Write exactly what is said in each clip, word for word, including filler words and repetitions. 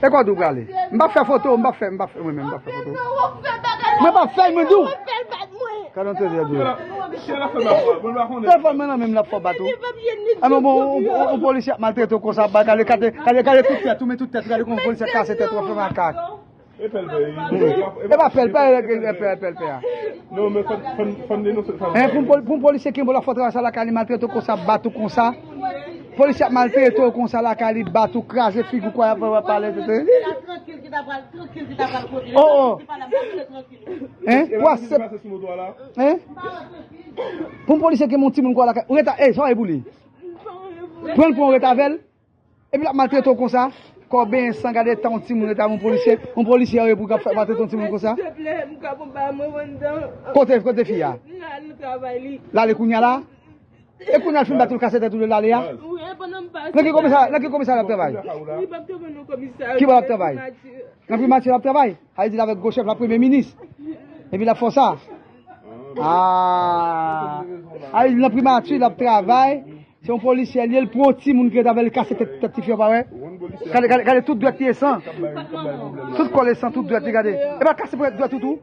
E kote ou prale? M p ap fè foto, m p ap fè, m p ap fè, mwen menm, m p ap fè foto. Mwen p ap fè l, mwen di w. Gade yon tèt di w. Telefòn mwen nan men m, l ap fè w bat ou. A, men bon, yon polisye ap maltrete w konsa, gade, gade, gade tout tèt ou, men tout tèt ou, gade kòman polisye ap kase tèt ou, ap fè makak. E pa fè l, pa e pè, e pè, e pè, e pè a. Non, men fò, fò, fò n denonse sa. Hein, pou yon pol-, pou yon polisye kenbe w, l ap fè w travay sa lakay li, maltrete w konsa, bat ou konsa. Polisye ap maltrete w konsa lakay li, bat ou, kraze figi w, kwa, ap, ap pale, tete. Oh, oh. Hein? Pou asèp-, hein? Pou yon polisye kenbe yon timoun kwa lakay, ou reta, ey, sa w e pou li. Pran l, pran w rete avè l. Epi l ap maltrete w konsa. Kò benyen san, gade tan yon timoun rete avè yon polisye. Yon polisye ap repou k ap fè maltrete yon timoun konsa. Kote, kote fi a? L ale kounye a la? E kounye a l fin bat ou, l kase tèt ou, l ale a? Nan ki komisarya, nan ki komisarya l ap travay? Ki bò l ap travay? Nan primati l ap travay? A vle di l avèk gwo chèf la, premye minis. Epi l ap fè w sa. Ah. A vle di nan primati l ap travay. Se yon polisye li ye, l pran yon timoun ki ret avè l, li kase tèt, tèt tifi a, pa wè? Gade, gade, gade tout dwèt li e san. Tout kò l e san, tout dwèt li, gade. E pa kase pou dwèt ou tou?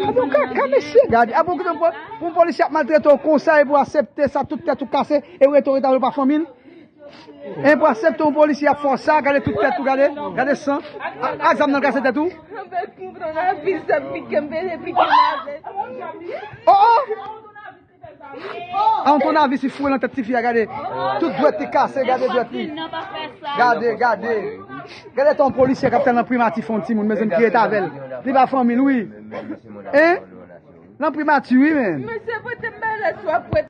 Apo ka, ka mesye, gade. Apo ki pou, pou yon polisye ap maltrete w konsa, epi w aksepte sa, tout tèt ou kase, e w rete w ret avè l, pa fanmi l? E pou aksepte yon polisye ap fè w sa, gade tout tèt ou, gade, gade san. A, a zam nan kase tèt ou? Oh, oh! A yon tounavis li foure nan tèt tifi a, gade. Tout dwèt li kase, gade dwèt li. Gade, gade. Gade tan yon polisye k ap tann nan primati fè yon timoun, mezanmi, ki ret avè l. Li pa fanmi l, wi. Hein? Nan primati, wi, men. Mesye, pote m bagay sou apwèt.